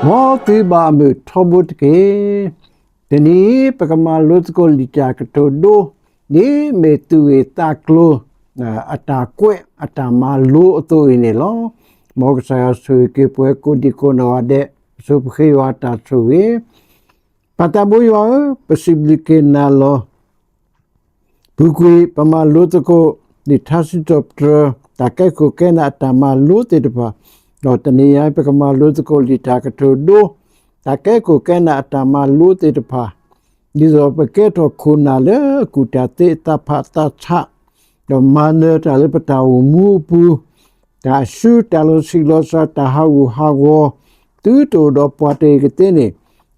မ်သုဘၣ်အမုာ်ထီဘိတက့ၢ်. တနံၤအံၤ ပကမၤလိသကိးလံာ်တၢ်ကတိၤဒိ ဒ်မ့ၢ်သူၣ်ဂ့ၢ်သးကျိၤ အတၢ်ကွဲးအတၢ်မၤလိအသိးအံၤန့ၣ်လီၤ. မ်ကစၢ်ယွၤဆိၣ်ဂ့ၤက့ၤပှၤကိးဒံကိးနီၢ်ဂၤဒဲး, ပဆိပဃ့ယွၤအတၢ်ဆိၣ်ဂ့ၤ ပၢ်သးဘိယွၤဧၢ, ပစံးဘျုးက့ၤနၤလီၤ. ပူၤကွံာ် ပမၤလိသကိး လံာ်ထါစံးထီၣ်ပတြၢၤ တၢ်ကဲခိၣ်ကဲနၢ်အတၢ်မၤလိသ့ၣ်တဖၣ်, ဒီးတနံၤအံၤ ပကမၤလိသကိးလံာ်တၢ်ကတိၤဒိ တၢ်ကဲခိၣ်ကဲနၢ်အတၢ်မၤလိသ့ၣ်တဖၣ်, ဒ်သိးပကဲထီၣ်ခိၣ်နၢ်လၢအကူၣ်တၢ်သ့အသးဖးအသးဆး, ဒီးမၤနၢၤတၢ်လၢပတၢ်အိၣ်မူအပူၤ တၢ်အစု တၢ်လီၤဆံးလီၤစှၤ တၢ်ဟးဂူာ်ဟးဂီၤ သုတအိၣ်ဒီးပှၤတဂ့ၤကသ့န့ၣ်,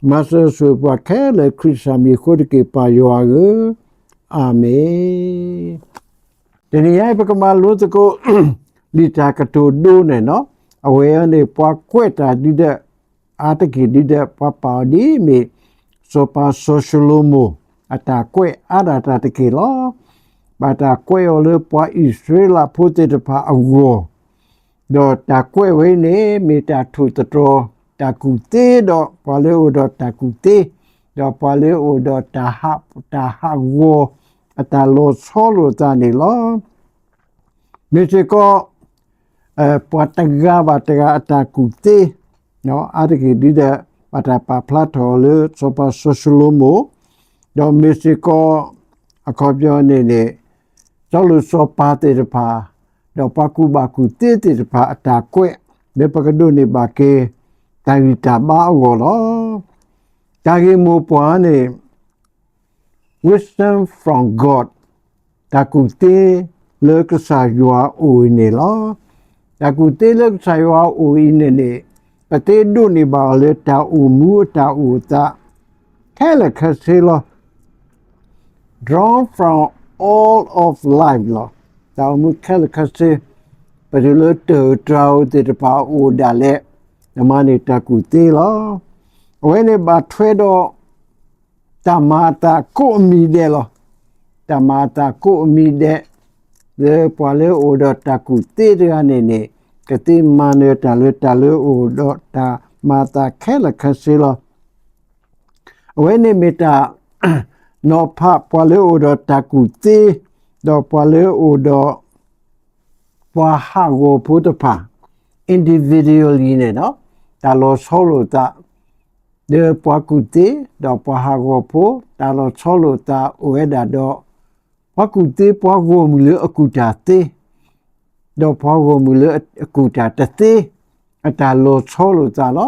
မၤစၢၤဆိၣ်ဂ့ၤပှၤခဲလၢာ် ခရံာ်စၢ်မံၤအဃိတက့ၢ် ပၢ်ယွၤဧၢ, အၤမ့ၣ်. တနံၤအံၤ ပကမၤလိသကိး လံာ်တၢ်ကတိၤဒိန့ၣ်လီၤ. အဝဲအံၤန့ၣ် ပှၤကွဲးတၢ်ဒ်ဒီး အါတက့ၢ်ဒ်ဒီး ပှၤပာ်အီၤဒ်မ့ၢ် စီၤပၤစီၤၡလိၤမိၣ် အတၢ်ကွဲးအါဒၣ်တၢ်တက့ၢ်လီၤ. ဘၣ်တၢ်ကွဲးအီၤလၢပှၤအံၣ်စရ့လးဖိသ့ၣ်တဖၣ်အဂီၢ်, ဒီးတၢ်ကွဲးဝဲအံၤန့ၣ် မ့ၢ်တၢ်ထိၣ်သတြီၤ တၢ်ကူၣ်သ့ဒီး ပှၤလၢအအိၣ်ဒီးတၢ်ကူၣ်သ့, ဒီးပှၤလၢအအိၣ်ဒီးတၢ်ဟး တၢ်ဟးဂီၤ အတၢ်လီၤဆီလိာ်သးန့ၣ်လီၤ. မ့ၢ်စ့ၢ်ကီး ပှၤတဂၤဘၣ်တဂၤအတၢ်ကူၣ်သ့, အါတက့ၢ်ဒ်ဒီး ဘၣ်တၢ်ပာ်ဖျါထီၣ်လၢစီၤပၤစီၤၡလိၤမိၣ်, ဒီးမ့ၢ်စ့ၢ်ကီး အခီပညီန့ၣ်န့ၣ် စီၤလိၤစီၤပၤသ့ၣ်တဖၣ် ဒီးပှၤကူၣ်ဘၣ်ကူၣ်သ့သ့ၣ်တဖၣ်အတၢ်ကွဲး လၢပကဒိးန့ၢ်ဘၣ်က့ၤ တၢ်ဂံၢ်တၢ်ဘါအဂီၢ်လီၤ. တၢ်ဂ့ၢ်မိၢ်ပှၢ်န့ၣ် Wisdom from God, တၢ်ကူၣ်သ့လၢကစၢ်ယွၤအအိၣ်အံၤန့ၣ်လီၤ. တၢ်ကူၣ်သ့လၢကစၢ်ယွၤအအိၣ်အံၤန့ၣ်န့ၣ် ပသ့ဒိးန့ၢ်ဘၣ်အီၤလၢတၢ်အိၣ်မူအတၢ်အိၣ်သး ခဲလၢာ်ခဲဆ့လီၤ. Drawn from all of life လီၤ. တၢ်အိၣ်မူခဲလၢာ်ခဲဆ့ ပတုၤလၢတၢ်တြၢ်ဧိၤသ့ၣ်တဖၣ်အအိၣ်ဒၣ်လဲာ် နမၤန့ၢ်တၢ်ကူၣ်သ့လီၤ. အဝဲန့ၣ်ဘၣ်ထွဲဒီး တၢ်မၤအသးကိးအမံၤဒဲးလီၤ. တၢ်မၤအသးကိးအမံၤဒဲး လၢပှၤလၢအအိၣ်ဒီးတၢ်ကူၣ်သ့တဂၤန့ၣ်န့ၣ် ကသ့မၤနၢၤတၢ်လၢတၢ်လၢအအိၣ်ဒီးတၢ်မၤအသးခဲလၢာ်ခဲဆ့လီၤ. အဝဲန့ၣ်မ့ၢ်တၢ်နီၤဖးပှၤလၢအအိၣ်ဒီးတၢ်ကူၣ်သ့ ဒီးပှၤလၢအအိၣ်ဒီး ပှၤဟးဂီၤဖိတဖၣ် individually န့ၣ်လီၤ. တၢ်လီၤဆီလိာ်သး ဒီးပှၤကူၣ်သ့ ဒီးပှၤဟးဂီၤဖိ တၢ်လီၤဆီလိာ်သးအိၣ်ဝဲဒၣ်ဒီး ပှၤကူၣ်သ့ ပှၤဂီၢ်မုၢ်လၢအကူၣ်တၢ်သ့ ဒီးပှၤဂီၢ်မုၢ်လၢအကူၣ်တၢ်တသ့ အတၢ်လီၤဆီလိာ်သးလီၤ.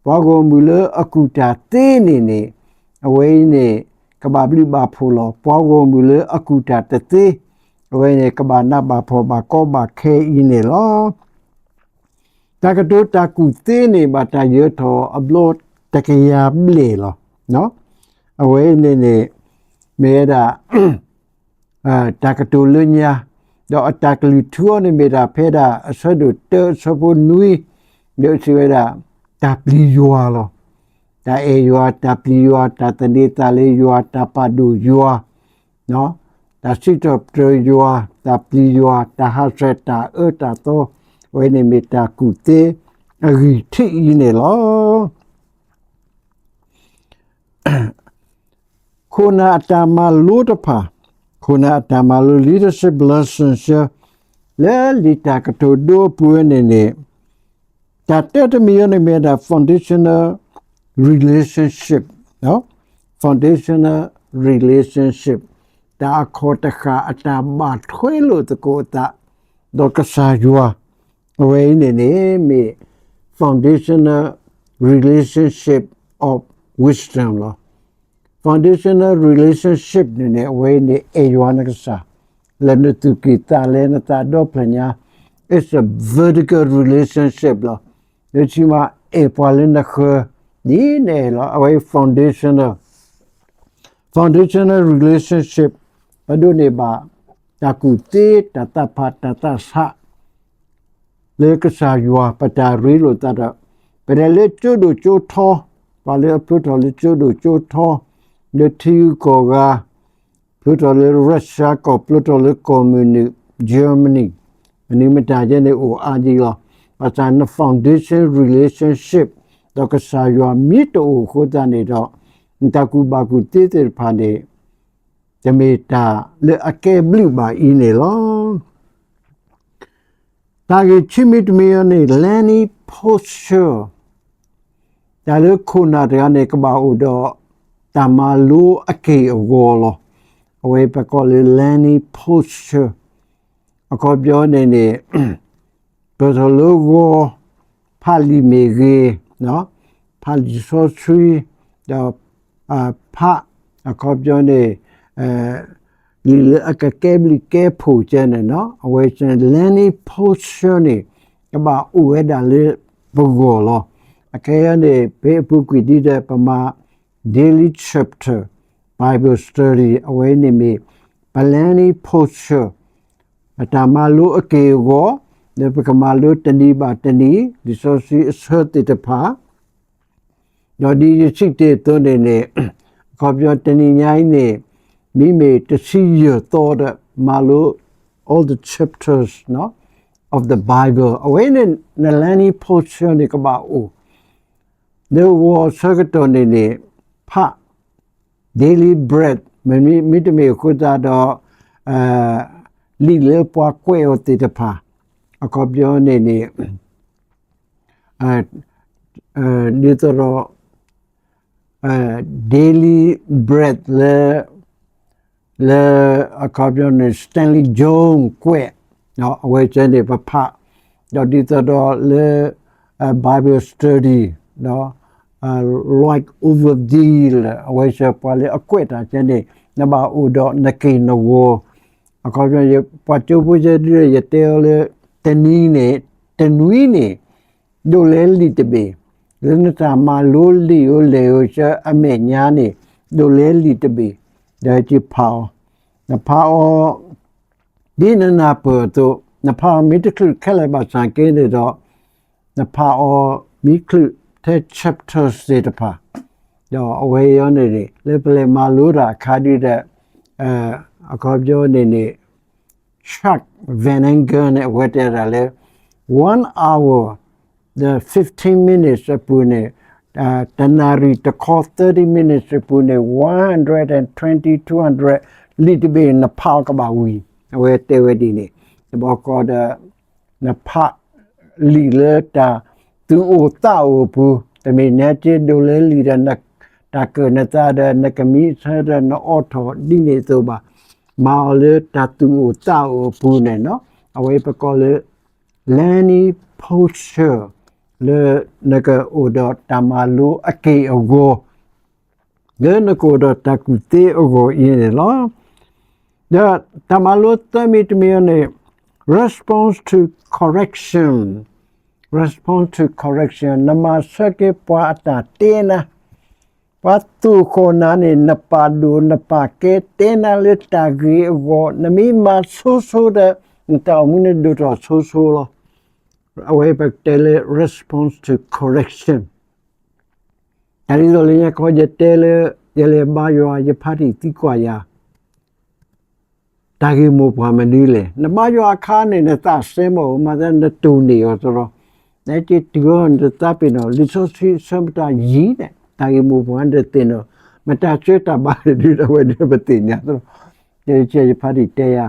ပှၤဂီၢ်မုၢ်လၢအကူၣ်တၢ်သ့န့ၣ်န့ၣ် အဝဲအံၤန့ၣ် ကဘၣ်ဘျုးဘၣ်ဖှိၣ်လီၤ. ပှၤဂီၢ်မုၢ်လၢအကူၣ်တၢ်တသ့ အဝဲန့ၣ် ကဘၣ်နးဘၣ်ဖှီၣ်ဘၣ်ကီဘၣ်ခဲအံၤန့ၣ်လီၤ. တၢ်ကတိၤတၢ်ကူၣ်သ့န့ၣ် ဘၣ်တၢ်ယၢၤထီၣ်အဘျီတကယၤဘျဲၣ်လီၤ. အဝဲအံၤန့ၣ်န့ၣ် မ့ၢ်ဝဲဒၣ် တၢ်ကတိၤလၢညါ, ဒီးအတၢ်ကလုၢ်ထူအီၤန့ၣ်မ့ၢ်ဒၣ်ဖဲဒၣ်အဆၢဒိၣ်တၢအဆၢဖိနွံ, ဒီးစံးဝဲဒၣ် တၢ်ပျံၤယွၤလီၤ. တၢ်အဲၣ်ယွၤ, တၢ်ပျံၤယွၤ, တၢ်သန့ၤသးလၢယွၤ, တၢ်ပာ်ဒိၣ်ယွၤ, တၢ်စံးထီၣ်ပတြၢၤယွၤ, တၢ်ပျံၤယွၤ, တၢ်ဟးဆှဲးတၢ်အၢတၢ်သီ, အဝဲန့ၣ်မ့ၢ်တၢ်ကူၣ်သ့အဂံၢ်ထံးအံၤန့ၣ်လီၤ. ခိၣ်နၢ်အတၢ်မၤလိတဖၣ်, ခိၣ်နၢ်အတၢ်မၤလိ leadership lessons လၢလံာ်တၢ်ကတိၤဒိအပူၤဝဲန့ၣ်န့ၣ်, တၢ်တၢတမံၤအံၤန့ၣ်မ့ၢ်ဒၣ် foundational relationship, foundational relationship တၢ်အခီၣ်တဃာ်အတၢ်ဘၣ်ထွဲလိာ်သကိးအသး ဒီးကစၢ်ယွၤ, အဝဲအံၤန့ၣ်န့ၣ် မ့ၢ် foundational relationship of wisdom လီၤ. Foundational relationship န့ၣ်န့ၣ် အဝဲအံၤန့ၣ် အဲၣ်ယွၤနကစၢ် လၢနသူၣ်ကံၢ်သးလဲနသးဒီဖျၢၣ်ညါ, it's a vertical relationship လီၤ. လၢခံမး အဲၣ်ပှၤလၢနဃၢၤ ဒ်နအဲၣ်လီၤ. အဝဲအံၤ foundational foundational relationship ပဒိးန့ၢ်ဘၣ် တၢ်ကူၣ်သ့ တၢ်သးဖး တၢ်သးဆး လၢကစၢ်ယွၤ ပတၢ်ရ့လိာ်သးဒီး ပတဲလၢကၠိဒိၣ်ကၠိထီ, ပှၤလၢအဖျိထီၣ်လၢကၠိဒိၣ်ကၠိထီ လၢထံဂုၤကီၢ်ဂၤ, ဖျိထီၣ်လၢ Russia ကီၢ် ဖျိထီၣ်လၢကီၢ်မုၢ်နုာ် Germany, မနုၤမတၤယဲန့ၣ်အိၣ်အါဒံးလီၤ. ဘၣ်ဆၣ်န foundation relationship ဒီးကစၢ်ယွၤမ့ၢ်တအိၣ်အဃိသတးန့ၣ်ဒီး နတၢ်ကူၣ်ဘၣ်ကူၣ်သ့သ့ၣ်တဖၣ်န့ၣ် တမ့ၢ်တၢ်လၢအကဲဘျုးဘၣ်အံၤန့ၣ်လီၤ. တၢ်ဂ့ၢ်ခံမံၤတမံၤအံၤန့ၣ် လၢနံၣ်ဖိဆၢ တၢ်လၢခိၣ်နၢ်တဂၤန့ၣ် ကဘၣ်အိၣ်ဒီးတၢ်မၤလိအက့ၢ်အဂီၤလီၤ. အဝဲပကိးလၢ လၢနံၣ်ဖိဆၢ အခီပညီန့ၣ်န့ၣ် ပၢၢ်ထီၣ်လၢဂီၤ ဖးလံာ်မ့ၢ်ဂ့ၤ, ဖးလံာ်စီဆှံ, ဒီးဖး အခီပညီန့ၣ် လံာ်လၢအကကဲဘျုးကဲဖှိၣ်ကဲန့ၣ်နီၤ အဝဲန့ၣ် လၢနံၣ်ဖိဆၢန့ၣ် ကဘၣ်အိၣ်ဝဲဒၣ်လၢပဂီၢ်လီၤ. အခဲအံၤန့ၣ် ဖဲအပူၤကွံာ်ဒ်ဒီးပမၤ daily chapter Bible study အဝဲန့ၣ်မ့ၢ် ပလၢနံၣ်ဖိဆၢ ပတၢ်မၤလိအက့ၢ်အဂီၤ လၢပကမၤလိတနံၤဘၣ်တနံၤ လံာ်စီဆှံအဆၢသ့ၣ်တဖၣ် ဒီးဒ်ယစံးတ့ၢ်အသိးန့ၣ်န့ၣ် အခီပညီတနံၤညါအံၤန့ၣ် မ့မ့ၢ်တဆံယဲၢ်သီဒီး မၤလိ all the chapters of the Bible အဝဲန့ၣ် နလၢနံၣ်ဖိဆၢန့ၣ်ကဘၣ်အိၣ် လၢဂီၤဆၢကတီၢ်န့ၣ်န့ၣ် ဖး daily bread မ့တမ့ၢ်အဃိသတးဒီး လံာ်လၢပှၤကွဲးအီၤသ့ၣ်တဖၣ် အခီပညီန့ၣ်န့ၣ် ဒ်သိးဒီး daily bread လၢ လၢအခီပညီန့ၣ် Stanley Jones ကွဲး အဝဲစဲန့ၣ်ပဖး ဒီးဒ်သိးဒီးလၢ Bible study ဒီး Lloyd Woverdale အဝဲစဲပှၤလၢအကွဲးတၢ်ကဲန့ၣ် နဘၣ်အိၣ်ဒီးနက့ၢ်နဂီၤ အခီပညီ ပှၤကၠိဖိစဲဒ်ဒီး ယတဲအီၤလၢ တနံၤန့ၣ် တနွံန့ၣ် ဒိးလဲလံာ်တဘ့ၣ် လၢနတၢ်မၤလိလံာ်ဧိၤလဲၣ်ဧိၤဆၢအမဲာ်ညါန့ၣ် ဒိးလဲလံာ်တဘ့ၣ် ဒီးက့ၤဖးအီၤ နဖးအီၤ ဒ်နနၢ်ပၢၢ်အသိး နဖးအီၤမ့ၢ်တချုးခဲလၢာ်ဘၣ်ဆၣ်က့န့ၣ်ဒီး နဖးအီၤမ့ၢ်ချုးထဲ chapters သ့ၣ်တဖၣ် ဒီးအဝဲအံၤန့ၣ် လၢပလဲၤမၤလိတၢ်အခါဒ်ဒီး အခီပညီန့ၣ်န့ၣ် Chuck Van Engel န့ၣ် အဝဲတဲဒၣ်လၢ one hour the fifteen minutes အပူၤန့ၣ် တနၣ်ရံၣ်တခီ thirty minutes အပူၤန့ၣ် one hundred and twenty, two hundred လံာ်တဘ့ၣ်နဖးအီၤကဘၣ်ဝံၤ အဝဲတဲဝဲဒ်န့ၣ် တဘျီဃီဒီး နဖးလံာ်လၢတၢ်သူၣ်အိၣ်သးအိၣ်အပူၤ တမ့ၢ်နဟဲက့ၤဒိးလဲလံာ်ဒီး တၢ်ကၢၣ်နသးဒီး နကမံဆၢဒီးနအိးထီၣ်ဒ်န့ၣ်အသိးဘၣ် မၤအီၤလၢတၢ်သူၣ်အိၣ်သးအိၣ်အပူၤန့ၣ်နီၤ အဝဲပကိးလၢ လၢနံၣ်ဖိဆၢ လၢနကအိၣ်ဒီးတၢ်မၤလိအက့ၢ်အဂီၤ လၢနကအိၣ်ဒီးတၢ်ကူၣ်သ့အဂီၢ်အံၤန့ၣ်လီၤ. ဒီးတၢ်မၤလိသၢမံၤတမံၤအံၤန့ၣ် response to correction, response to correction နမၤဆၢက့ၤပှၤအတၢ်တဲနၤ ပှၤသိၣ်ဃီၣ်နၤန့ၣ် နပာ်ဒိၣ်နပာ်ကဲတဲနၤလၢတၢ်ဂ့ၤအဂီၢ် နမ့ၢ်မၤဆိဆိဒီး နတၢ်အိၣ်မူန့ၣ်ဒိၣ်ထီၣ်ဆိဆိလီၤ. အဝဲပကတဲလၢ response to correction တၢ်ဒ်သိးလၢညါခီယတဲလၢ ယလဲၤဘါယွၤ ယဖါတံၢ်သံကွၢ်ယၤ တၢ်ဂ့ၢ်မိၢ်ပှၢ်မနုၤလဲၣ်. နဘါယွၤအခါန့ၣ် နသးစဲမီၢ် မၤသးနတိၢ်န့ၢ်အီၤသရီ နက့ၤတုၤအီၤနတသးပ့ၤနီၣ် လံာ်စီဆှံအဆၢမတၤယံၤန့ၣ် တၢ်ဂ့ၢ်မိၢ်ပှၢ်နတသ့ၣ်နီၣ် မတၤဆၢတၢ်ဘါန့ၣ်ဒုးဒီးဝဲဒၣ်ပသ့ၣ်ညါသရီ ယဲယဖါတံၢ်တဲယၤ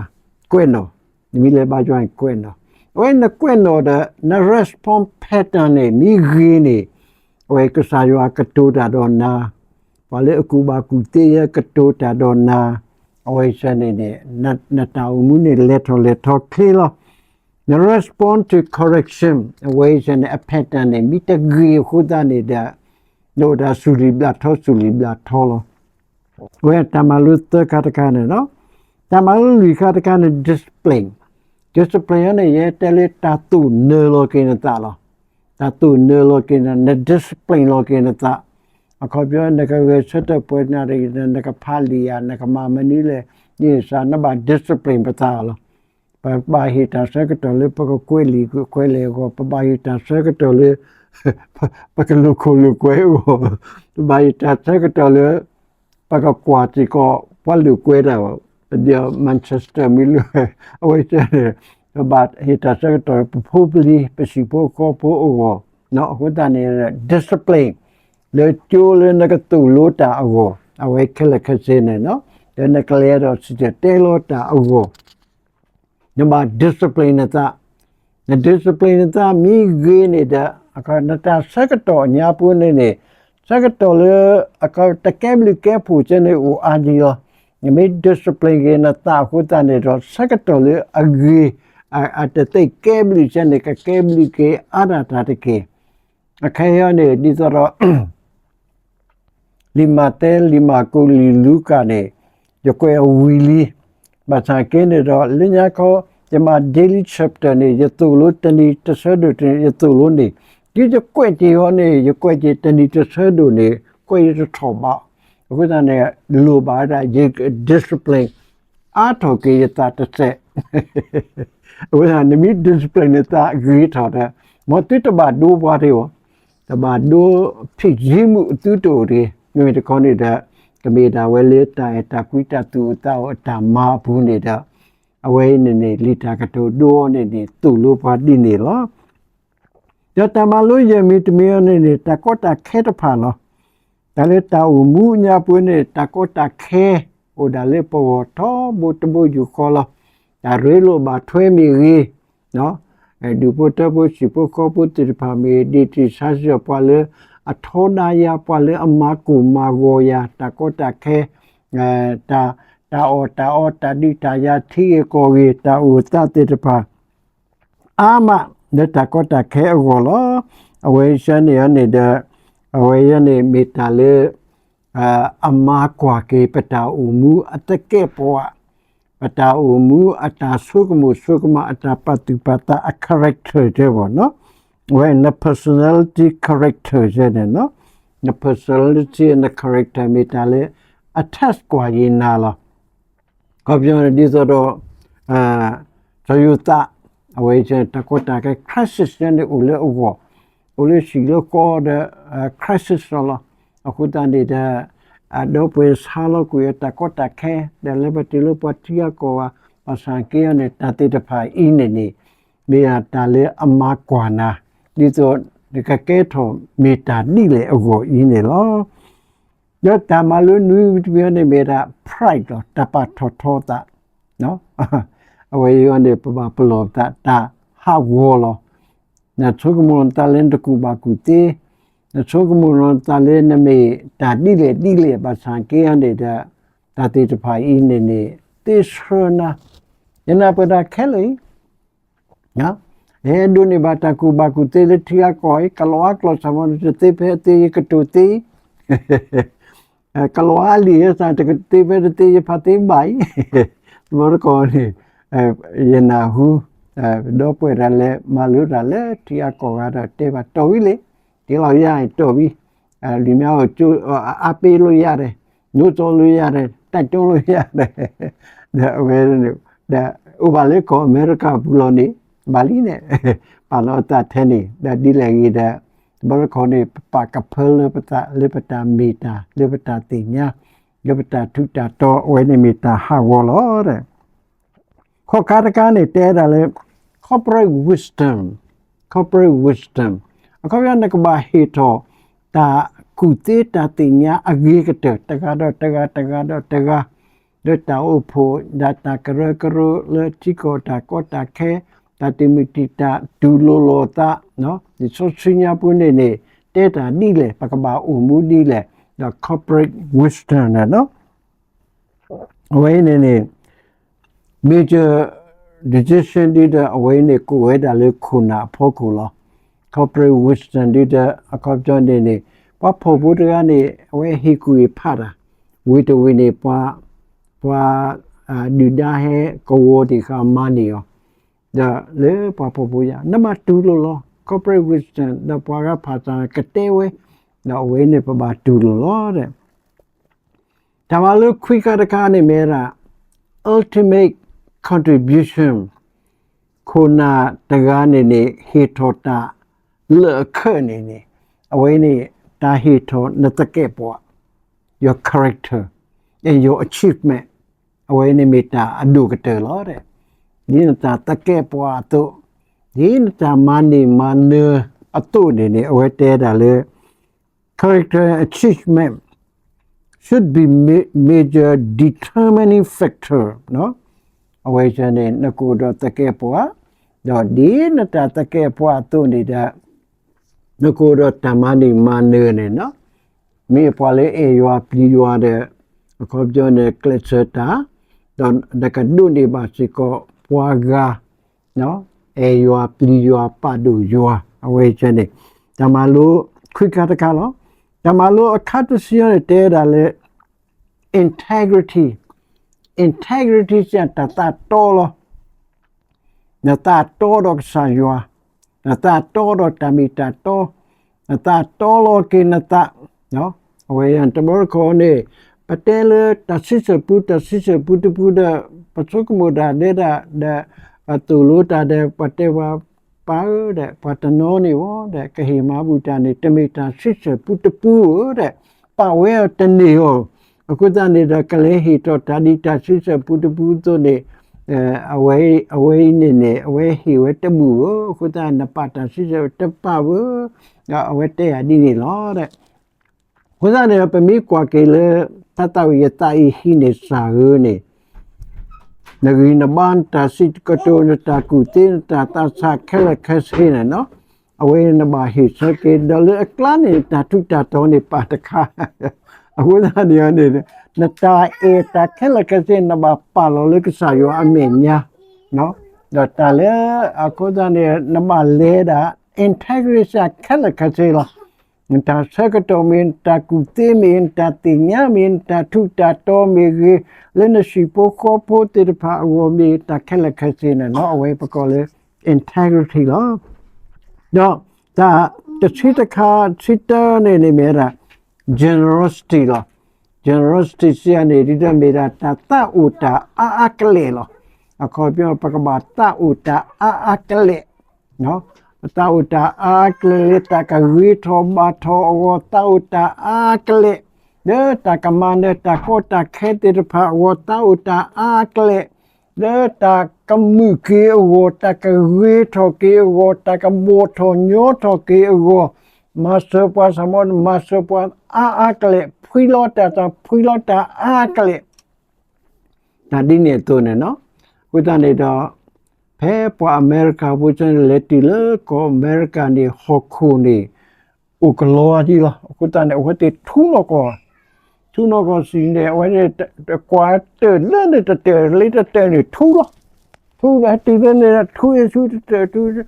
ကွဲးနီၣ် နမ့ၢ်လဲၤဘါယွၤန့ၣ်ကွဲးနီၣ် အဝဲနကွဲးနီၣ်ဒီး န response pattern န့ၣ် မ့ၢ်ဂ့ၤန့ၣ် အဝဲကစၢ်ယွၤကတိၤတၢ်ဒီးနၤ ပှၤလၢအကူၣ်ဘၣ်ကူၣ်သ့ယဲကတိၤတၢ်ဒီးနၤ အဝဲစဲန့ၣ်န့ၣ် နတၢ်အိၣ်မူန့ၣ်လဲၤထီၣ်လဲၤထီချ့လီၤ. န response to correction အဝဲစဲန့ၣ် အ pattern န့ၣ် မ့ၢ်တဂ့ၤအဃိသတးန့ၣ်ဒီး နအိၣ်ဒီးစူၢ်လံာ်ဘျၣ်ထီစူၢ်လံာ်ဘျၣ်ထီလီၤ. အဝဲတၢ်မၤလိသၢခါတခါန့ၣ်လီၤ. တၢ်မၤလိလွံၢ်ခါတခါန့ၣ် discipline, discipline န့ၣ် ယဲတဲလၢတၢ်သိၣ်နၢလီၤက့ၤနသးလီၤ. တၢ်သိၣ်နၢလီၤက့ၤန န discipline လီၤက့ၤနသး အခီပညီ နကဂဲၤဆၢထၢၣ်ပှဲၤနၣ်ရံၣ် နကဖးလံာ်ဧါ နကမၤမနုၤလဲၣ် န့ၣ်စ့ၢ် နဘၣ် discipline ပသးလီၤ. ပဘၣ်ဟ့ၣ်တၢ်ဆၢကတီၢ်လၢပကကွဲးလံာ်ကွဲးလဲၢ်အဂီၢ် ပဘၣ်ဟ့ၣ်တၢ်ဆၢကတီၢ်လၢ ပကလိာ်ခိၣ်လိာ်ကွဲအဂီၢ် ပဘၣ်ဟ့ၣ်တၢ်ဆၢကတီၢ်လၢ ပကကွၢ်စ့ၢ်ကီး ပှၤလိာ်ကွဲတၢ်ဘၣ် ဒီး Manchester မ့ၢ်လိာ် အဝဲစဲန့ၣ် ပဘၣ်ဟ့ၣ်တၢ်ဆၢကတီၢ်လၢပဖိပလံၤ ပဟံၣ်ဖိဃီဖိအဂီၢ် အဃိသတးန့ၣ် discipline လၢကၠိလၢနကသိၣ်လိတၢ်အဂီၢ် အဝဲခဲလၢာ်ခဲဆ့န့ၣ် လၢနကလဲၤဒီးစံၣ်တဲၤတဲလီၤတၢ်အဂီၢ် နဘၣ် discipline နသး, န discipline နသးမ့ၢ်ဂ့ၤန့ၣ်ဒီး နတၢ်ဆၢကတီၢ်အညါပူၤန့ၣ်န့ၣ် ဆၢကတီၢ်လၢ တကဲဘျုးကဲဖှိၣ်ကဲန့ၣ်အိၣ်အါဒံးလီၤ. နမ့ၢ် discipline က့ၤနသးအဃိသတးန့ၣ်ဒီး ဆၢကတီၢ်လၢအဂ့ၤ အတသ့ၣ်ကဲဘျုးကဲန့ၣ် ကကဲဘျုးက့ၤအါဒၣ်တၢ်တက့ၢ်. အခဲအံၤန့ၣ် ဒ်သိးဒီး လံာ်မးသဲ လံာ်မၢ်ကူး လံာ်လူၤကၣ်န့ၣ် ယကွဲးအီၤဝံၤလံ. ဘၣ်ဆၣ်က့န့ၣ်ဒီး လၢညါခီ ယမၤ daily chapter န့ၣ် ယသိၣ်လိတနံၤတဆၢဒိၣ်တနံၤ ယသိၣ်လိန့ၣ် ဒ်ယကွဲးက့ၤအီၤန့ၣ် ယကွဲးက့ၤတနံၤတဆၢဒိၣ်န့ၣ် ကွဲးယတထီၣ်ဘၣ်. အဃိသတးန့ၣ် လိၣ်ဘၣ်ဝဲဒၣ်ယ discipline အါထီၣ်က့ၤယသးတစဲး အဝဲဒၣ်နမ့ၢ် discipline နသးဂ့ၤထီၣ်ဒီး မ်သုတဘၣ်ဒိပှၤတဂ့ၤ, တဘၣ်ဒိ ဖံးယံၤမုၢ်အသုတအိၣ်တဂ့ၤ. မ့မ့ၢ်တခီန့ၣ်ဒီး ကမ့ၢ်ဒၣ်ဝဲလၢတၢ်အဲၣ်တၢ်ကွံတၢ်သူၣ်အိၣ်သးအိၣ်အတၢ်မၤအပူၤန့ၣ်ဒီး အဝဲအံၤန့ၣ်န့ၣ် လံာ်တၢ်ကတိၤဒိအီၤန့ၣ်န့ၣ် သိၣ်လိပှၤဒ်န့ၣ်လီၤ. ဒီးတၢ်မၤလိယဲၢ်မံၤတမံၤအံၤန့ၣ်န့ၣ် တၢ်ကီတၢ်ခဲတဖၣ်လီၤ. တၢ်လၢတၢ်အိၣ်မူညါပူၤန့ၣ် တၢ်ကီတၢ်ခဲ အိၣ်ဒၣ်လၢပဂီၢ်ထီဘိတဘိယူၢ်ဃီလီၤ. တၢ်ရ့လိာ်ဘၣ်ထွဲမ့ၢ်ဂ့ၤ, ဒူၣ်ဖိထၢဖိစံာ်ဖိဃီဖိသ့ၣ်တဖၣ်မ့ၢ်ဒ့ၣ်ထံၣ်ဆါစ့ၢ်ပှၤလၢ အထီဒါယၤ ပှၤလၢအမၤကိၢ်မၤဂီၤယၤ တၢ်ကီတၢ်ခဲ တၢ်အီၣ်တၢ်အီ တၢ်ဒုးတၢ်ယၤ ထံဂ့ၢ်ကီၢ်ဂ့ၢ် တၢ်အိၣ်သးသ့ၣ်တဖၣ် အါမး လၢတၢ်ကီတၢ်ခဲအဂီၢ်လီၤ. အဝဲဆၢန့ၣ်န့ၣ်ဒီး အဝဲယဲန့ၣ်မ့ၢ်တၢ်လၢ အမၤကွၢ်က့ၤပတၢ်အိၣ်မူအသကဲးပဝး, ပတၢ်အိၣ်မူအတၢ်ဆိကမိၣ်ဆိကမး အတၢ်ပာ်သူၣ်ပာ်သးအ character တဲဘၣ်နီၤ, အဝဲန personality character ယဲန့ၣ်နီၤ, န personality န character မ့ၢ်တၢ်လၢ အ test ကွၢ်ယံၤနၤလီၤ. ခီပညီန့ၣ်ဒ်သိးဒီး စီၤယိၤသး အဝဲတၢ်ကီတၢ်ခဲ crisis န့ၣ်အိၣ်လၢအဂီၢ်, အိၣ်လၢဟံၣ်လၢဃီဒီး crisis လီၤလီၤ. အဃိသတးန့ၣ်ဒီး အဒီပုၢ်ဝဲၢ်ဆါလီၤကွံာ်အတၢ်ကီတၢ်ခဲ ဒီးလၢပတုၤလၢပှၤထံဂၤကီၢ်ဂၤ ဘၣ်ဆၣ်က့အီၤန့ၣ် တၢ်သ့ၣ်တဖၣ်အံၤန့ၣ်န့ၣ် မ့ၢ်ဒၣ်တၢ်လၢအမၤကွၢ်နၤ ဒ်သိးနကကဲထီၣ်မ့ၢ်တၢ်ဒ်လဲၣ်အဂီၢ်အံၤန့ၣ်လီၤ. ဒီးတၢ်မၤလိနွံမံၤတမံၤန့ၣ်မ့ၢ်ဒၣ် pride လီၤ, တၢ်ပာ်ထီၣ်ထီသး, အဝဲအံၤန့ၣ် ပဘၣ်ပလီၢ်ပသး တၢ်ဟးဂီၤလီၤ. နဆိကမိၣ်နသးလၢနတကူၣ်ဘၣ်ကူၣ်သ့, နဆိကမိၣ်နသးလၢနမ့ၢ်တၢ်ဒ်လဲၣ်ဒ်လဲၣ် ဘၣ်ဆၣ်က့အီၤန့ၣ်ဒီး တၢ်သ့ၣ်တဖၣ်အံၤန့ၣ်န့ၣ် သ့ဆှၢနၤ, ယနၢ်ပၢၢ်တၢ်ခဲလၢာ်အံၤ ဟဲဒိးန့ၢ်ဘၣ်တၢ်ကူၣ်ဘၣ်ကူၣ်သ့လၢထံဂၤကီၢ်ဂၤအံၤ ကလီၤအါကျိာ်စၢ်မ့ၢ်တသ့ဖဲသ့ ယကတိၤသ့, ကလီၤအါလံာ်ဟဲစၢ် တကသ့ဖဲတသ့ ယဖးသ့ဘၣ်အံၤ, တဘျီတခီၣ်န့ၣ် ယနၢ်ဟူ ဒီပုၢ်ဝဲၢ်တၢ်လဲၤမၤလိတၢ်လၢထံဂၤကီၢ်ဂၤဒီးတဲဘၣ်တီၢ်ဝံၤလံ, တ့လီၤယၤတီၢ်ဝံၤ, လံာ်မ့ၢ်အိၣ်ကၠိ အါပ့ၤလိာ်ယၤ, နိးသိးလိာ်ယၤ, တၢ်ကၠိလိာ်ယၤ, ဒီးအဝဲ ဒီးအိၣ်ဘၣ်လၢကီၢ်အမဲရကၤပူၤလီၤန့ၣ် ဘၣ်လံန့ၣ် ပာ်လီၤအသးထဲန့ၣ် ဒီးဒ်လဲၣ်ဂ့ၤဒီး တဘျီတခီၣ်န့ၣ် ပပာ်ကဖၢလၢပသး လၢပတၢ်မ့ၢ်တၢ် လၢပတၢ်သ့ၣ်ညါ လၢပတၢ်ထူးတၢ်တီၤ အဝဲန့ၣ်မ့ၢ်တၢ်ဟးဂီၤလီၤ. ခီၣ်ခါတခါန့ၣ် တဲဒၣ်လၢ corporate wisdom, corporate wisdom အခီပညီ နကဘၣ်ဟ့ၣ်ထီၣ် တၢ်ကူၣ်သ့တၢ်သ့ၣ်ညါအဂ့ၤကတၢၢ် တဂၤဒီးတဂၤ တဂၤဒီးတဂၤ လၢတၢ်အိၣ်ဖှိၣ် ဒီးတၢ်ကရၢကရိ လၢထံကီၢ်တၢ်ကီတၢ်ခဲ တၢ်တမုာ်တံာ်တာ် တူၢ်လိာ်လိာ်သး လံာ်စီဆှံညါပူၤန့ၣ်န့ၣ် တဲတၢ်ဒ်လဲၣ် ပကဘၣ်အိၣ်မူဒ်လဲၣ် ဒီး corporate wisdom န့ၣ် အဝဲအံၤန့ၣ်န့ၣ် major decision ဒ်ဒီး အဝဲအံၤန့ၣ် ကအိၣ်ဝဲဒၣ်လၢခိၣ်နၢ်အဖီခိၣ်လီၤ. corporate wisdom ဒ်ဒီး အခီပညီန့ၣ်န့ၣ် ပှၤဖှီၣ်ဖိတဂၤန့ၣ် အဝဲဟ့ၣ်ကူၣ်ဟ့ၣ်ဖးတၢ် ဝ့ၢ်တဝ့ၢ်န့ၣ် ပှၤ ပှၤဒုၣ်ဒါဟဲကဝီၤတံၢ်ဃာ်မၤန့ၢ်အီၤ ဒီးလၢပှၤဖှီၣ်ဖိယါ နဘၣ်တူၢ်လိာ်လီၤ corporate wisdom ဒီးပှၤဂၤဖးတၢ်ကတဲဝဲ ဒီးအဝဲန့ၣ်ပဘၣ်တူၢ်လိာ်လီၤ. တၢ်မၤလိခွံခါတခါန့ၣ်မ့ၢ်ဝဲဒၣ် ultimate contribution ခိၣ်နၢ်တဂၤန့ၣ်န့ၣ် ဟ့ၣ်ထီၣ်တၢ်လၢာ်အခၢၣ်န့ၣ်န့ၣ် အဝဲန့ၣ် တၢ်ဟ့ၣ်ထီၣ်နသကဲးပဝး your character and your achievement အဝဲန့ၣ်မ့ၢ်တၢ်အဒိၣ်ကတၢၢ်လီၤ. ဒ်နတၢ်သကဲးပဝးအသိး, ဒ်နတၢ်မၤန့ၢ်မၤနၢၤ အသိးန့ၣ်န့ၣ် အဝဲတဲဒၣ်လၢ character achievement should be major determining factor အဝဲန့ၣ် နကအိၣ်ဒီးသကဲးပှၤ, ဒီးဒ်နတၢ်သကဲးပှၤအသိးန့ၣ်ဒီး နကအိၣ်ဒီးတၢ်မၤန့ၢ်မၤနၢၤန့ၣ် မ့ၢ်ပှၤလၢအဲၣ်ယွၤပျံၤယွၤဒီး အခီပညီန့ၣ် ကျဲးစၢးတၢ်, ဒီးနကဒိးန့ၢ်ဘၣ်စ့ၢ်ကီးပှၤဂၤ အဲၣ်ယွၤပျံၤယွၤပာ်ဒိၣ်ယွၤ အဝဲန့ၣ် တၢ်မၤလိခွံခါတခါလီၤ. တၢ်မၤလိအခါတဆံန့ၣ် တဲဒၣ်လၢ integrity, integrity စ့ၢ်တၢ်သးတီလီၤ. နသးတီဒီးကစၢ်ယွၤ, နသးတီဒီးတၢ်မ့ၢ်တၢ်တီ, နသးတီလီၤက့ၤနသး, အဝဲတဘျီတခီၣ်န့ၣ် ပတဲလၢတၢ်စံးဆၢပူ တၢ်စံးဆၢပူတပူဒီး ပဆိကမိၣ်တၢ်ဒဲးဒၣ်ဒီး ပသိၣ်လိတၢ်ဒီး ပှၤတဲပှၤ ပၢ်ဧၢဒီး ပှၤတနီၤန့ၣ်ဝဲဒီး ကဟ့ၣ်မၤဘူၣ်တၢ်န့ၣ် တမ့ၢ်တၢ်စံးဆၢပူတပူဧၢဒီး ပာ်ဝဲအီၤတန့ၢ်ဧိၤ, အဃိသတးန့ၣ်ဒီး ကလဲၤဟ့ၣ်ထီၣ်တၢ်ဒ်တၢ်စံးဆၢပူတပူအသိးန့ၣ် အဝဲအံၤန့ၣ်န့ၣ် အဝဲဟ့ၣ်ဝဲတဘူၣ်ဧိၤ, အဃိသတး နပာ်တၢ်စံးဆၢတပာ်ဧိၤ, အဝဲတဲယၤဒ်န့ၣ်လီၤ. အဃိသတးန့ၣ် ပမ့ၢ်ကွၢ်က့ၤလၢ တၢ်သးဝံၣ်ယသးအံၤဟံးန့ၢ်စၢ်ဧိၤန့ၣ် နဂံၢ်နဘါ နတၢ်စံးကတိၤ နတၢ်ကူၣ်သ့ နတၢ်သးဆးခဲလၢာ်ခဲဆ့န့ၣ် အဝဲနဘၣ်ဟ့ၣ်ဆၢက့ၤ ဒီးလၢအကျါန့ၣ် တၢ်ထူးတၢ်တီၤန့ၣ်ပာ်တခါ, အဃိသတးန့ၣ်န့ၣ် နတၢ်အဲၣ်တၢ်ခဲလၢာ်ခဲဆ့ နဘၣ်ပာ်လီၤလၢကစၢ်ယွၤအမဲာ်ညါ, ဒီးတၢ်လၢအဃိသတးန့ၣ် နဘၣ်လဲၤဒၣ် integrity ခဲလၢာ်ခဲဆ့လီၤ. နတၢ်ဆၢကတီၢ်မ့ၢ် နတၢ်ကူၣ်သ့မ့ၢ် နတၢ်သ့ၣ်ညါမ့ၢ် နတၢ်ထူးတၢ်တီၤမ့ၢ်ဂ့ၤ, လၢနဟံၣ်ဖိဃီဖိသ့ၣ်တဖၣ်အဂီၢ်မ့ၢ် တၢ်ခဲလၢာ်ခဲဆ့န့ၣ် အဝဲပကိးလၢ integrity လီၤ. ဒီးတၢ်တဆံတခါ ဆံတၢန့ၣ်န့ၣ်မ့ၢ်ဝဲဒၣ် generosity လီၤ. generosity စံးယၤန့ၣ် ဒ်တၢ်မ့ၢ်ဒၣ်တၢ်သးအိၣ်တၢ်အါအါကလဲာ်လီၤ. အခီပညီ ပကဘၣ်သးအိၣ်တၢ်အါအါကလဲာ် သးအိၣ်တၢ်အါကလဲာ်လၢတၢ်ကဂ့ၤထီၣ်ဘၣ်ထီၣ်အဂီၢ်, သးအိၣ်တၢ်အါကလဲာ် လၢတၢ်ကမၤနၢၤတၢ်ကီတၢ်ခဲသ့ၣ်တဖၣ်အဂီၢ်, သးအိၣ်တၢ်အါကလဲာ် လၢတၢ်ကမုာ်က့ၤအဂီၢ်, တၢ်ကဂ့ၤထီၣ်က့ၤအဂီၢ်, တၢ်ကဘီၣ်ထီၣ်ညီထီၣ်က့ၤအဂီၢ်, မၤစၢၤပှၤစၢ်မီ, မၤစၢၤပှၤအါအါကလဲာ်, ဖှံလီၤတၢ်သး, ဖှံလီၤတၢ်အါကလဲာ် တၢ်ဒ်န့ၣ်အသိးန့ၣ်လီၤ. အဃိသတးန့ၣ်ဒီး ဖဲပှၤအမဲရကၤဖိဆၢန့ၣ် လဲၤတုၤလၢကီၢ်အမဲရကၤန့ၣ် ဟီၣ်ခိၣ်န့ၣ် အိၣ်ကလီဒံးလီၤ. အဃိသတးန့ၣ် အဝဲသ့ၣ်ထူလီၤကီၢ်, ထူလီၤကီၢ်စံးန့ၣ် အဝဲသ့ၣ်ကွၢ်တၢၢ်လၢန့ၣ်တတၢၢ်လၢတတၢၢ်န့ၣ်ထူလီၤ. ထူလီၤတုၤလၢန့ၣ် ထူယဆူတတၢၢ်ထူ, ဒီး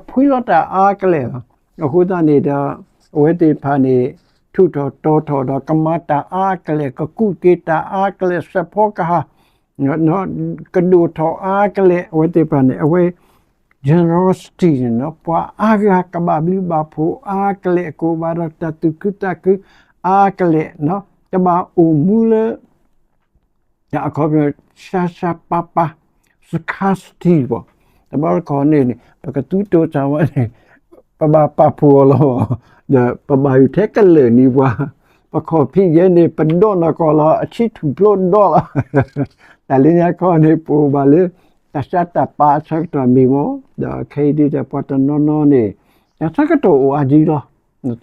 ဖှံလီၤတၢ်အါကလဲာ်လီၤ. အဃိသတးန့ၣ်ဒီး အဝဲသ့ၣ်တဖၣ်န့ၣ် ထူးထီၣ်တီၤထီၣ်ဒီး ကမၤတၢ်အါကလဲာ်, ကကူးက့ၤတၢ်အါကလဲာ်, စဲးဖီကဟၣ် ကဒိၣ်ထီၣ်အါကလဲာ်, အဝဲသ့ၣ်တဖၣ်န့ၣ် အဝဲ generosity န့ၣ်လီၤ. ပှၤအါဂၤကဘၣ်ဘျုးဘၣ်ဖှိၣ်အါကလဲာ်, ကအိၣ်ဘၣ်ဒီးတၢ်သူၣ်ခုသးခုအါကလဲာ်, တဘၣ်အိၣ်မူလၢ အခီပညီ ဆါဆါပၤပၤ, scarcity ဘၣ်. တဘျီတခီၣ်န့ၣ်န့ၣ် ပကသူတိစၢ်ဝဲန့ၣ် ပဘၣ်ပာ်ဖှိၣ်အီၤလီၤ. ဒီးပဘၣ်ယိၣ်ထဲကလၢာ်န့ၣ်ပှၤ, ပခီၣ်ဖံးယဲန့ၣ် ပဒီးနီၢ်ကီၢ်လီၤ အဆံထူၣ်ဖျိဒီးလီၤ. တၢ်လၢညါခီန့ၣ် ပအိၣ်ဘၣ်လၢ တၢ်ဆါတၢ်ပၤအဆၢကတီၢ်မ့ၢ်မီၢ်, ဒီးခဲအံၤဒ်ဒီး ပှၤတနီၤနီၤန့ၣ် တၢ်ဆၢကတီၢ်အိၣ်အါဒံးလီၤ.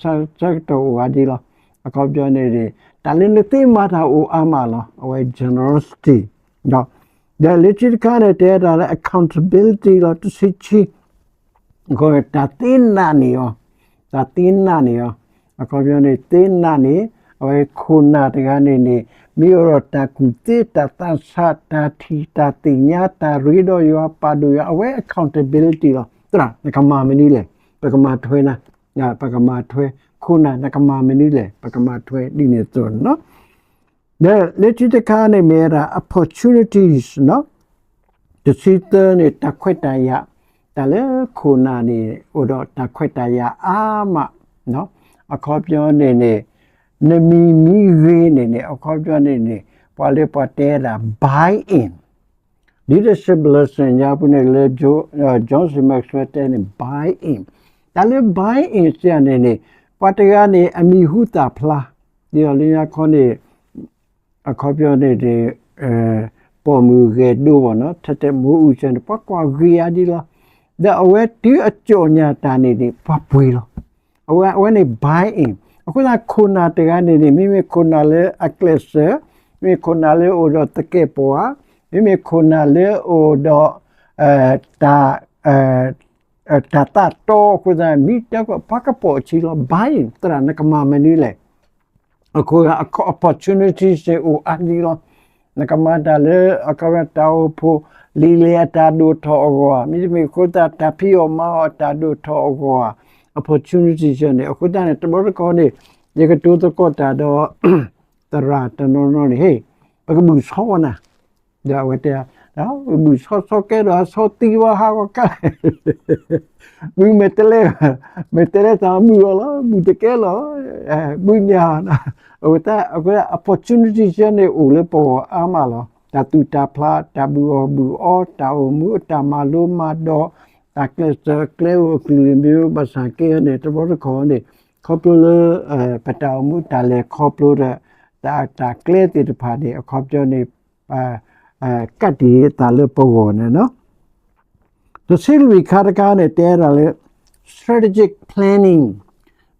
ဆၢကတီၢ်အိၣ်အါဒံးလီၤ. အခီပညီန့ၣ်န့ၣ် တၢ်လၢနသ့မၤတၢ်အိၣ်အါမးလီၤ. အဝဲ generosity ဒီးလၢခံတခါန့ၣ် တဲတၢ်လၢ accountability လီၤ. တဆံခံ တၢ်သ့နာ်န့ၢ်အီၤ, တၢ်သ့နာ်န့ၢ်အီၤ, အခီပညီန့ၣ် သ့နာ်န့ၢ် အဝဲခိၣ်နၢ်တဂၤန့ၣ်န့ၣ် မ့ၢ်အိၣ်ဒီးတၢ်ကူၣ်သ့ တၢ်သးဆး တၢ်ထံၣ် တၢ်သ့ၣ်ညါ တၢ်ရ့ဒီးယွၤ ပာ်ဒိၣ်ယွၤ အဝဲ accountability လီၤ. သရၣ် နကမၤမနုၤလဲၣ် ပကမၤထွဲနၤ, ပကမၤထွဲ ခိၣ်နၢ် နကမၤမနုၤလဲၣ် ပကမၤထွဲ ဒ်န့ၣ်အသိးန့ၣ်လီၤ. ဒီးလၢခံတခါန့ၣ်မ့ၢ်ဝဲဒၣ် opportunities တဆံသၢန့ၣ် တၢ်ခွဲးတၢ်ယာ်, တၢ်လၢခိၣ်နၢ်န့ၣ် အိၣ်ဒီးတၢ်ခွဲးတၢ်ယာ်အါမး, အခီပညီန့ၣ်န့ၣ် နမံၤမံၤဂ့ၤန့ၣ်န့ၣ် အခီပညီန့ၣ်န့ၣ် ပှၤလၢပှၤတဲဒၣ် buy in, leadership lesson ညါပူၤန့ၣ်လၢ John C Maxwell တဲန့ၣ် buy in, တၢ်လၢ buy in စ့ၢ်န့ၣ်န့ၣ် ပှၤတဂၤန့ၣ် အမံၤဟူသၣ်ဖျါ, ဒ်သိးလၢညါခီန့ၣ် အခီပညီန့ၣ်န့ၣ် ပိာ်မုၣ်ဂဲၤဒိဘၣ်နီၤ ထဲတဲမိၢ်အူစၢန့ၣ် ပှၤကွၢ်ဂ့ၤအါဒံးလီၤ. ဒီးအဝဲတုၤအကြော်ညာတၢ်န့ၣ်န့ၣ် ပှၤပှ့ၤလီၤ. အဝဲန့ၣ် buy in. အဃိသတးခိၣ်နၢ်တဂၤန့ၣ်န့ၣ် မ့မ့ၢ်ခိၣ်နၢ်လၢအကျဲးစၢး, မ့မ့ၢ်ခိၣ်နၢ်လၢအိၣ်ဒီးသကဲးပဝး, မ့မ့ၢ်ခိၣ်နၢ်လၢအိၣ်ဒီး တၢ် တၢ်သးတီအဃိသတး မ့ၢ်တၢ်ကပၤကပိာ်အခံလီၤ. Buy in သရၣ် နကမၤမနုၤလဲၣ်. အဃိ opportunities န့ၣ်အိၣ်အါဒံးလီၤ. နကမၤတၢ်လၢ အခီပညီ တၢ်အိၣ်ဖှိၣ်လံာ်လဲၢ်အတၢ်ဒိၣ်ထီၣ်အဂီၢ်ဧါ, မ့တမ့ၢ်အဃိသတး တၢ်ဖံးအီၣ်မၤအီၣ်အတၢ်ဒိၣ်ထီၣ်အဂီၢ်ဧါ, opportunities န့ၣ် အဃိသတးန့ၣ် တဘျီတခီၣ်န့ၣ် ယကတိၤသကိးတၢ်ဒီး သရၣ်တနီၤနီၤန့ၣ် ဟ့ၣ် ပကဘုၣ်ဆီဝဲနၤ ဒီးအဝဲတဲ ဘုၣ်ဆီဆီကဲဒီးဆီသံဝဲဟးဂီၤကါ ဘုၣ်မဲာ်တဲးလဲး, မဲာ်တဲးလဲးတၢ်ဘုၣ်အီၤလီၤ, ဘုၣ်တကဲလီၤ, ဘုၣ်ညါ, အဝဲ opportunity ဆၢန့ၣ်အိၣ်လၢပဂီၢ်အါမးလီၤ. တၢ်သူၣ်တၢ်ဖျး, တၢ်ဘုၣ်အီၣ်ဘုၣ်အီ, တၢ်အိၣ်မူအတၢ်မၤလိမၤဒိး, တၢ်ကျဲးစၢးကျဲအိၣ်အကလုာ်မ့ၢ်ဘၣ်ဆၣ်က့န့ၣ် တဘျီတခီၣ်န့ၣ် ခီဖျိလၢ ပတၢ်အိၣ်မူတၢ်လဲၤခီဖျိဒီး တၢ် တၢ်ကျဲသ့ၣ်တဖၣ်န့ၣ် အခီပညီန့ၣ် ကပ်တံာ်အသးလၢပဂီၢ်န့ၣ်လီၤ. တဆံလွံၢ်ခါတခါန့ၣ် တဲဒၣ်လၢ strategic planning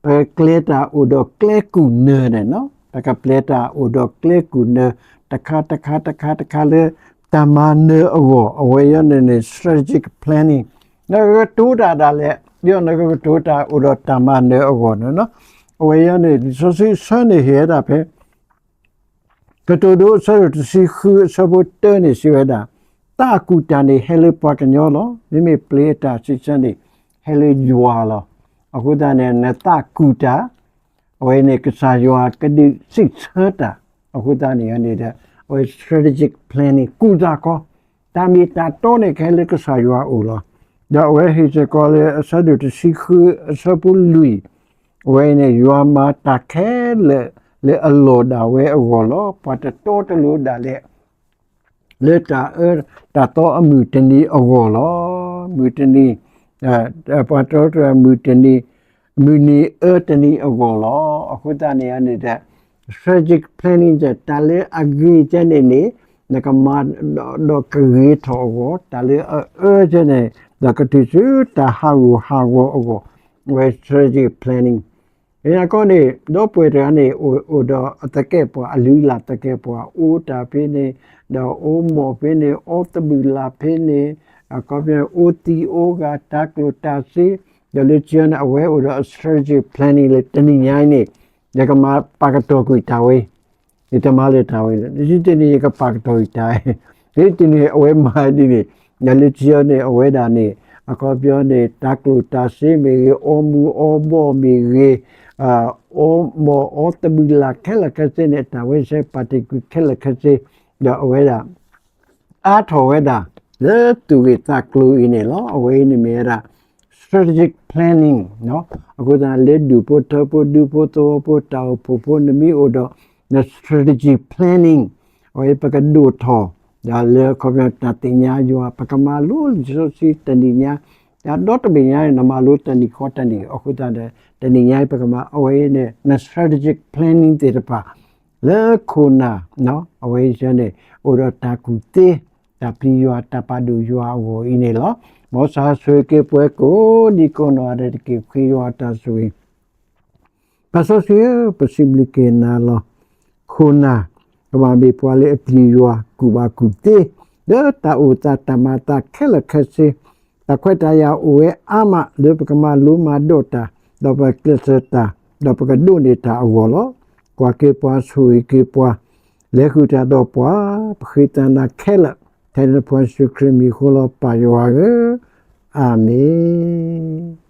ပကပျဲတၢ်အိၣ်ဒီးကျဲကူၣ်နၢန့ၣ်လီၤ. ပကပျဲတၢ်အိၣ်ဒီးကျဲကူၣ်နၢ တခါတခါတခါတခါလၢ တၢ်မၤနၢၤအဂီၢ် အဝဲအံၤန့ၣ်န့ၣ် strategic planning နကကတိၤတၢ်ဒၣ်လဲာ် ဒီးနကကတိၤတၢ်အိၣ်ဒီးတၢ်မၤနၢၤအဂီၢ်န့ၣ်လီၤ. အဝဲအံၤန့ၣ် လံာ်စီဆှံအဆၢန့ၣ်ဟ့ၣ်ဝဲဒၣ်ဖဲ ကတိၤဒိအဆၢဒိၣ်တဆံဃုအဆၢဖိတၢန့ၣ် စံးဝဲဒၣ်, သးအကူၣ်တၢ်န့ၣ်ဟဲလၢပှၤကညီလီၤ. မ့မ့ၢ်ပျ့ၤအတၢ်စံးဆၢန့ၣ် ဟဲလၢယွၤလီၤ. အဃိသတးန့ၣ် နသးကူၣ်တၢ် အဝဲန့ၣ် ကစၢ်ယွၤကဒုးစံးဆၢတၢ်. အဃိသတးန့ၣ်န့ၣ်ဒီး အဝဲ strategic planning ကူၣ်သးကီ တၢ်မ့ၢ်တၢ်တီန့ၣ် ကဟဲလၢကစၢ်ယွၤအအိၣ်လီၤ. ဒီးအဝဲဟ့ၣ်စ့ၢ်ကီးလၢအဆၢဒိၣ်တဆံဃုအဆၢဖိလွံၢ်, အဝဲန့ၣ် ယွၤမၤတၢ်ခဲလၢာ်လၢအလီၢ်ဒၣ်ဝဲအဂီၢ်လီၤ. ပှၤတတီတလိၤဒၣ်လဲာ် လၢတၢ်အၢ တၢ်သီအမုၢ်တနံၤအဂီၢ်လီၤ. မုၢ်တနံၤ ပှၤတတီတလိၤမုၢ်တနံၤ မုၢ်နံၤအၢတနံၤအဂီၢ်လီၤ. အဃိသတးန့ၣ်န့ၣ်ဒီး strategic planning တၢ်လၢအဂ့ၤကဲန့ၣ်န့ၣ် နကမၤဒီးကဂ့ၤထီၣ်အဂီၢ်, တၢ်လၢအအၢကဲန့ၣ် ဒီးကတုၤဆူတၢ်ဟးဂူာ်ဟးဂီၤအဂီၢ်, အဝဲ strategic planning အံၤအကီန့ၣ် ဒီပုၢ်ဝဲၢ်တဂၤန့ၣ် အိၣ်ဒီးအသကဲးပဝး အလုၢ်အလၢ်သကဲးပဝး အိၣ်တၢ်ဖဲန့ၣ် ဒီးအိၣ်မီၢ်ဖဲန့ၣ် အီသဘုၣ်လၢ်ဖဲန့ၣ် အခီပညီ အိၣ်သံးအိၣ်ဂၤ တၢ်ကျိၣ်တၢ်စ့ ဒီးလၢခံန့ၣ် အဝဲအိၣ်ဒီးအ strategic planning လၢတနံၤညါအံၤန့ၣ် ယကမၤပာ်ကတီၢ်ကွံာ်တၢ်ဝဲ ယတမၤလၢတၢ်ဝဲလၢ တနံၤတနံၤယကပာ်ကတီၢ်ကွံာ်တၢ် တနံၤတနံၤအဝဲမၤဒ်န့ၣ် ဒီးလၢခံန့ၣ် အဝဲဒၣ်န့ၣ် အခီပညီန့ၣ် တၢ်ကျိၣ်တၢ်စ့မ့ၢ်ဂ့ၤ အီမူၤအီဘီၣ်မ့ၢ်ဂ့ၤ အီမီၢ်အီသဘုၣ်လၢ်ခဲလၢာ်ခဲဆ့န့ၣ် တၢ်ဝဲဆဲးပာ်တ့ၢ်ကွံာ်ခဲလၢာ်ခဲဆ့ ဒီးအဝဲဒၣ် အါထီၣ်ဝဲဒၣ် လၢသူၣ်ဂ့ၢ်သးကျိၤအံၤန့ၣ်လီၤ. အဝဲအံၤန့ၣ်မ့ၢ်ဝဲဒၣ် strategic planning အဃိသတးလၢဒူၣ်ဖိထၢဖိဒူဖိသဝီဖိတၢ်အိၣ်ဖှိၣ်ဖိနမ့ၢ်အိၣ်ဒီး န strategic planning အဝဲပကဒိၣ်ထီၣ် ဒီးလၢအခီပညီတၢ်သ့ၣ်ညါယွၤ ပကမၤလိလံာ်စီဆှံတနံၤညါ ဒီးဒီတဘ့ၣ်ညါန့ၣ် နမၤလိတနံၤဃီတနံၤ အဃိသတးဒီး တနံၤညါအံၤပကမၤအဝဲအံၤန့ၣ် န strategic planning သ့ၣ်တဖၣ် လၢခိၣ်နၢ် အဝဲအံၤန့ၣ် အိၣ်ဒီးတၢ်ကူၣ်သ့ တၢ်ပျံၤယွၤ တၢ်ပာ်ဒိၣ်ယွၤအဂီၢ်အံၤန့ၣ်လီၤ. မ်ကစၢ်ဆိၣ်ဂ့ၤက့ၤပှၤကိးဒံကိးနီၢ်ဂၤဒဲးတက့ၢ် ဃ့ယွၤအတၢ်ဆိၣ်ဂ့ၤ ပၢ်စီဆှံဧၢ, ပစံးဘျုးက့ၤနၤလီၤ. ခိၣ်နၢ် ကဘၣ်မ့ၢ်ပှၤလၢအပျံၤယွၤ ကူၣ်ဘၣ်ကူၣ်သ့ လၢတၢ်အိၣ်သးတၢ်မၤအသးခဲလၢာ်ခဲဆ့, တၢ်ခွဲးတၢ်ယာ်အိၣ်ဝဲအါမး လၢပကမၤလိမၤဒိးတၢ် ဒီးပကျဲးစၢးတၢ် ဒီးပကဒိးန့ၢ်တၢ်အဂီၢ်လီၤ. ကွၢ်က့ၤပှၤ ဆိၣ်ဂ့ၤက့ၤပှၤ လဲၤဃုာ်တၢ်ဒီးပှၤ ပဃ့တၢ်နၤခဲလၢာ် ထဲနဖိယ့ၣ်ၡူးခရံာ်မံၤအဃိလီၤ ပၢ်ယွၤဧၢ, အၤမ့ၣ်.